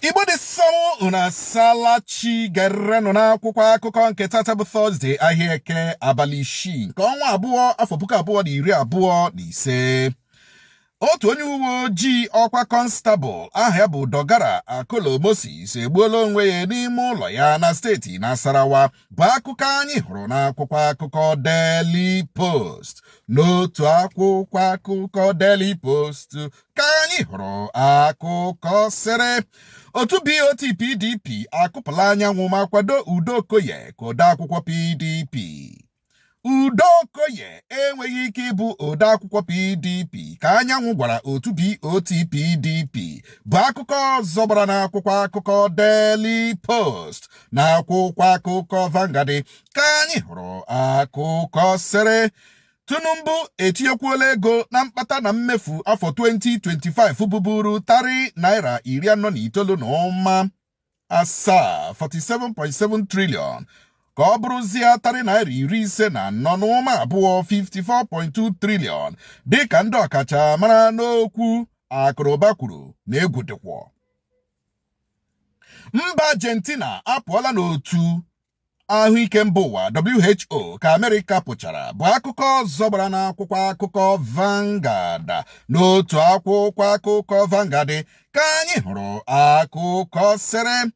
Igbo dị sọnwụ, unu asala chi. Gerenụ n'akwụkwọ akụkọ nke tata bụ Thursday, ahịa Eke, abalị 6 nke ọnwa 2, afọ 2025. Otu onye uwe ojii ọkwa constable aha ya bụ Dogara Akolo Moses egbuola onwe ya n'ime ụlọ ya na steeti Nasarawa, bụ akụkọ anyị hụrụ n'akwụkwọ akụkọ Daily Post. N'otu akwụkwọ akụkọ Daily Post ka anyị hụrụ akụkọ sịrị otu BOT PDP akụpụla anyanwụ ma kwado Udo Okoye ka odeakwụkwọ PDP. Udo Okoye enweghị ike ịbụ odeakwụkwọ PDP, ka anyanwụ gwara otu BOT PDP, bụ akụkọ ọzọ gbara n'akwụkwọ akụkọ Daily Post. Na akwụkwọ akụkọ Vanguard ka anyị hụrụ akụkọ sịrị Tinubu etinyekwuola ego na mkpata na mmefu afọ 2025 bụburu tarị naira 49.7, 47.7 trillion, ka ọ bụrụzie tarị naira 54.2, 54.2 trillion, dịka ndị ọkachamara n'okwu akụrụba kwuru na egwu dịkwọ. Mba Argentina apụọla n'otu ahụike mba ụwa WHO ka Amerịka pụchara, bụ akụkọ ọzọ gbara n'akwụkwọ akụkọ Vanguard. N'otu akwụkwọ akụkọ Vanguard ka anyị hụrụ akụkọ sịrị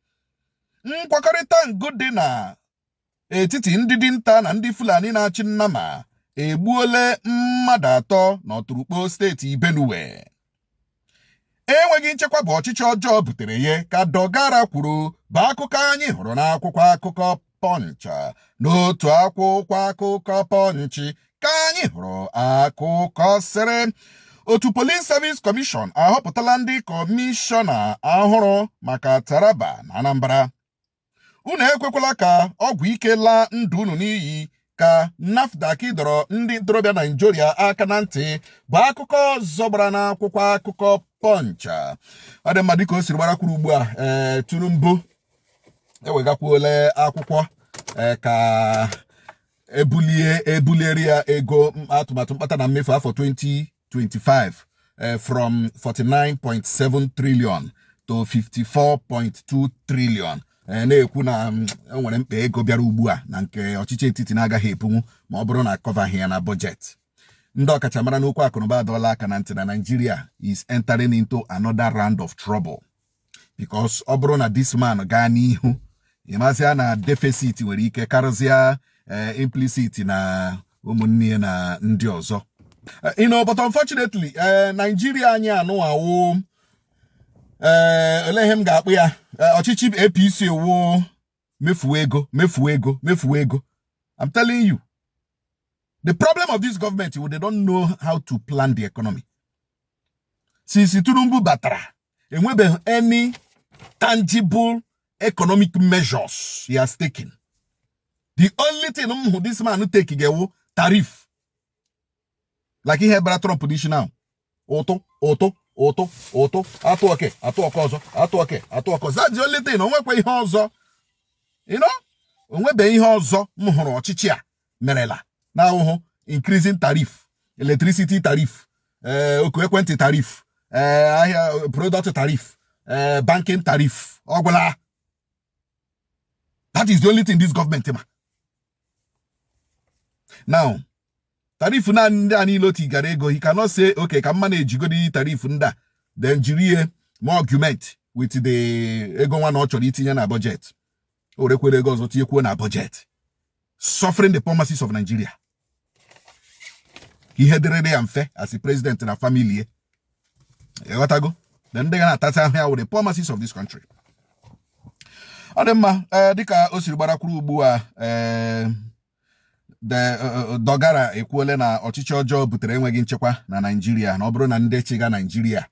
nkwakọrịta ngụ dị na etiti ndị dinta na ndị Fulani na-achị nnama egbuole mmadụ atọ n'Ọtụrụkpo, steeti Benue. Enweghị nchekwa bụ ọchịchị ọjọọ butere ya, ka Dogara kwuru, bụ akụkọ anyị hụrụ n'akwụkwọ akụkọ Punch. N'otu akwụkwọ akụkọ Punch ka anyị hụrụ akụkọ sịrị otu Police Service Commission ahọpụtala ndị kọmishọna ọhụrụ maka Taraba na Anambra. Unu ekwekwala ka ọgwụ ike laa ndụ unu n'iyi, ka NAFDAC dọrọ ndị ntorobịa Naijiria aka na ntị, bụ akụkọ ọzọ gbara n'akwụkwọ akụkọ Punch. Ọ dị mma, dịka o siri gbarakwuru ugbu a, Tinubu ewegakwuola akwụkwọ ka ebulie ebuliere ya ego atụmatụ mkpata na mmefu afọ 2025 from 49.7 trillion to 54.2 trillion, na-ekwu na enwere mkpa ego bịara ugbu a na nke ọchịchị etiti na-agaghị ebunwu ma ọ bụrụ na akọvaghị ya na budget. Ndị ọkachamara n'okwu akụnụba adọọla aka na ntị na Nigeria is entering into another round of trouble, because ọ bụrụ na this man gaa n'ihu, ịmazịa na deficit nwere ike karịsịa implicit na ụmụnne ya na ndị ọzọ. But unfortunately, Nigeria anyị anụwawo, olee ihe m ga-akpụ ya? Ọchịchị APC wo mefuo ego, mefuo ego, mefuo ego. I'm telling you, the problem of this government is they don't know how to plan the economy. Since Tinubu batara, enwebeghị any tangible economic measures he has taken. The only thing m hụ this man take ga-ewu tariff, like ihe bara Trump n'isi now. Ụtụ, ụtụ, ụtụ, ụtụ, atụ oke, atụ ọkọ ọzọ, atụ oke, atụ ọkọ. That's the only thing. Onwekwa ihe ọzọ, onwebe ihe ọzọ m hụrụ ọchịchị a merela na ahụhụ increasing tariff, electricity tariff, oku ekwentị tariff, ahịa product tariff, banking tariff, ọ gwụla. That is the only thing this government ma. Now, tariff na ndị a niile o tigara ego, he cannot say, "Okay, ka mma na-ejigodi tariff ndị a," then jiri ihe ma argument with the ego nwa na ọ chọrọ itinye na budget. O werekwere ego ọzọ tinyekwuo na budget, suffering the poor masses of Nigeria, ka ihe dịrịrị ya mfe as a president na family. Ịghọtago? Then ndị ga na-atata ahụ ya wụ the poor masses of this country. Ọ dị mma. Ee, dịka o siri gbarakwuru ugbu a, ee, the Dogara ekwuole na ọchịchị ọjọọ butere enweghị nchekwa na Naịjirịa, na ọ bụrụ na ndị chiga Naịjirịa,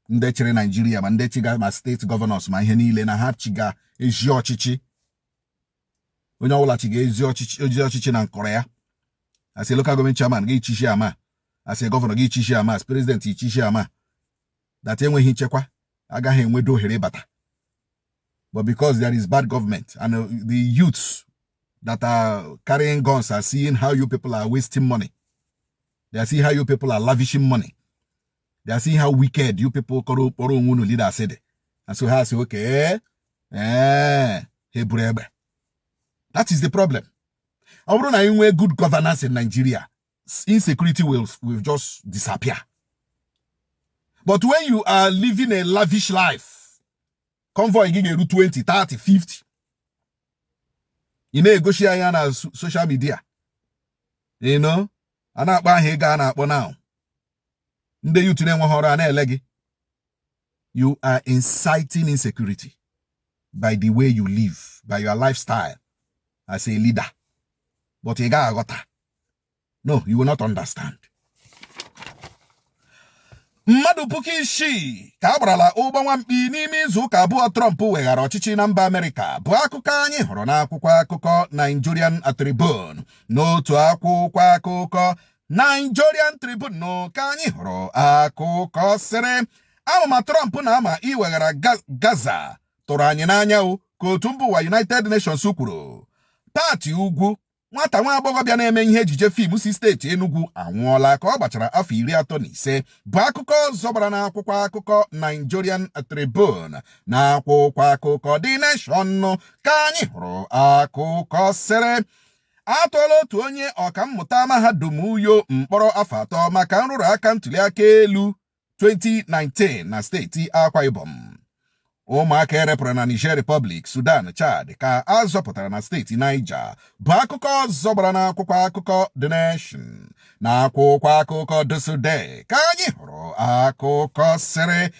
ndị chịrị Naịjirịa, ma ndị chiga, ma steeti governors, ma ihe niile, na ha chiga ezi ọchịchị, onye ọbụla chiga ezi ọchịchị, ezi ọchịchị na nkọrọ ya, as a local government chairman gị chichi ama, as a governor gị chichi ama, as president ichichi ama, that enweghị nchekwa agaghị enwedo ohere ịbata. But because there is bad government and the youths that are carrying guns are seeing how you people are wasting money, they are seeing how you people are lavishing money, they are seeing how wicked you people kpọrọ onwe unu leaders dị. And so ha sị, okay, ee, ha eburu egbe. That is the problem. Ọ bụrụ na anyị nwee good governance in Nigeria, insecurity will just disappear. But when you are living a lavish life, convoy gị ga-eru 20, 30, 50, ị na-egosi anya na social media, a na-akpọ aha ego a na-akpọ now, ndị youth na-enweghị ọrụ a na-ele gị. You are inciting insecurity by the way you live, by your lifestyle as a leader. But ị gaghị aghọta. No, you will not understand. Mmadụ 6,000 ka a gbarala ụgbọ nwamkpi n'ime izu ụka 2 Trump weghara ọchịchị na mba Amerịka, bụ akụkọ anyị hụrụ n'akwụkwọ akụkọ Nigerian Tribune. N'otu akwụkwọ akụkọ Nigerian Tribune ka anyị hụrụ akụkọ sịrị, amụma Trump na-ama iweghara Gaza tụrụ anyị n'anya o, ka otu mba ụwa United Nations kwuru. Pati Ugwu, nwata nwa agbọghọbịa na-eme ihe ejije fim si steeti Enugu anwụọla ka ọ gbachara afọ 35, bụ akụkọ ọzọ gbara n'akwụkwọ akụkọ Nigerian Tribune. Na akwụkwọ akụkọ The Nation ka anyị hụrụ akụkọ sịrị, atụọla otu onye ọkammụta mahadum Uyo mkpọrọ afọ 3 maka nrụrụ aka ntuliaka elu 2019 na steeti Akwa Ibom. Ụmụaka erepụrụ na Niger Republic, Sudan, Chad ka a zọpụtara na steeti Niger, bụ akụkọ ọzọ gbara n'akwụkwọ akụkọ The Nation. Na akwụkwọ akụkọ ThisDay ka anyị hụrụ akụkọ sịrị,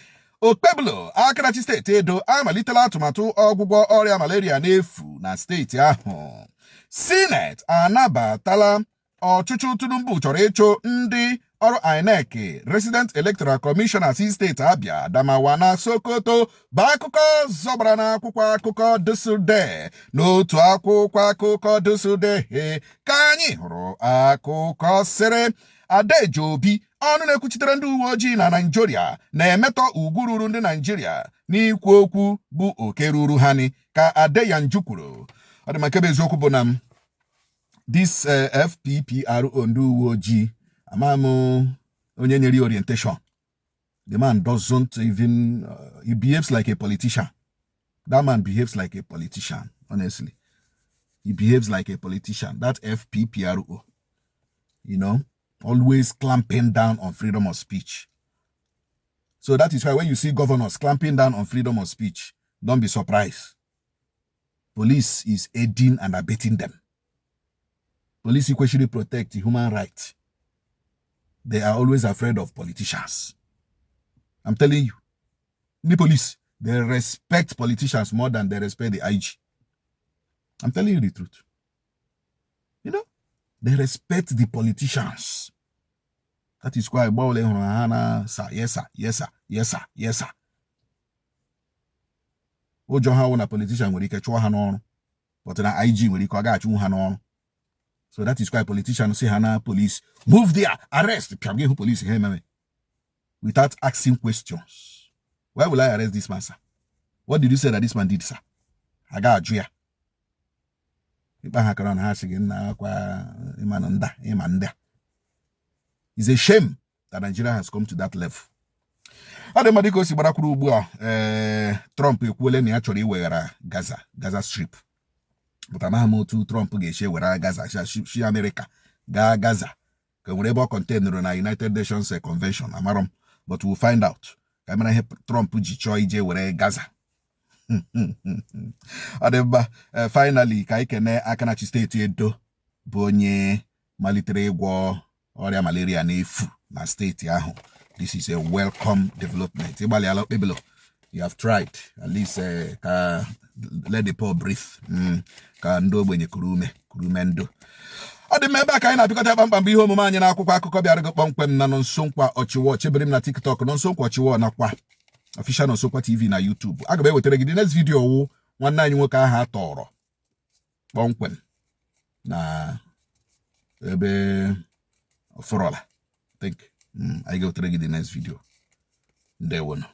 Okpebholo, Akarachi steeti Edo amalitela atụmatụ ọgwụgwọ ọrịa malaria n'efu na steeti ahụ. Senate anabatala ọchụchụ Tinubu chọrọ ịchụ ndị ọrụ INEC Resident Electoral Commissioner si steeti Abia, Adamawa na Sokoto, bụ akụkọ ọzọ gbara n'akwụkwọ akụkọ ThisDay. N'otu akwụkwọ akụkọ ThisDay ka anyị hụrụ akụkọ sịrị, Adaeje Obi, ọnụ na-ekwuchitere ndị uwe ojii na Naịjirịa, na-emetọ ugwu ruru ndị Naịjirịa n'ikwu okwu bụ oke ruru ha ni, ka Adeyanju kwuru. Ọ dị ma nke bụ eziokwu bụ na m this FPPRO ndị uwe ojii, ama m onye nyere ya orientation. The man doesn't even he behaves like a politician. That man behaves like a politician. Honestly, he behaves like a politician, that FPPRO, always clamping down on freedom of speech. So that is why when you see governors clamping down on freedom of speech, don't be surprised. Police is aiding and abetting them. Police equally protect human rights. They are always afraid of politicians. I'm telling you. The police, they respect politicians more than they respect the IG. I'm telling you the truth. They respect the politicians. That is why mgbe hụrụ ha na "Sir, yes sir, yes sir, yes sir, yes sir." Ụjọ ha wụ na politician nwere ike chụọ ha n'ọrụ, but na IG nwere ike ọ ga-achụnwu ha n'ọrụ. So that is why politicians say ha na police, "Move there, arrest." Pịam gị hụ police ha ememe without asking questions. "Why will I arrest this man, sir? What did you say that this man did, sir?" Ha ga-ajụ ya. Ịkpa ha kara na ha sị gị nna akwa ịma na nda ịma ndị a. It's a shame that Nigeria has come to that level. Ọ dị mma, dịka o si gbarakwuru ugbu a, ee, Trump ekwuole na ya chọrọ iweghara Gaza Strip, but amaghị m otu Trump ga-esi ewere Gaza shi Amerịka gaa Gaza, ka nwere ebe ọ containụrụ na United Nations Convention. Amarọ m, but we'll find out ka mara ihe Trump ji chọọ ije were Gaza. Ọ dị mma. Finally, ka anyị kene Akanachi steeti Edo, bụ onye malitere ịgwọ ọrịa malaria n'efu na steeti ahụ. This is a welcome development. Ịgbalịala, Okpebholo. You have tried at least. Ka let the poor breathe, ka ndị ogbenye kuru ume, kuru ume ndụ. Ọ dị mma, ebe a ka anyị na-apịkọta kpamkpam bụ ihe omume anyị n'akwụkwọ akụkọ bịara gị kpọmkwem na Nonso Nkwa Ọchịwọ. Chebere m na TikTok, Nonso Nkwa Ọchịwọ, nakwa Official Nonso Nkwa TV na YouTube. Aga m ewetara gị the next video wụ nwanne anyị nwoke ahụ a tọrọ kpọmkwem na ebe Fọrọla think. Anyị ga-ewetara gị the next video. Ndewonu.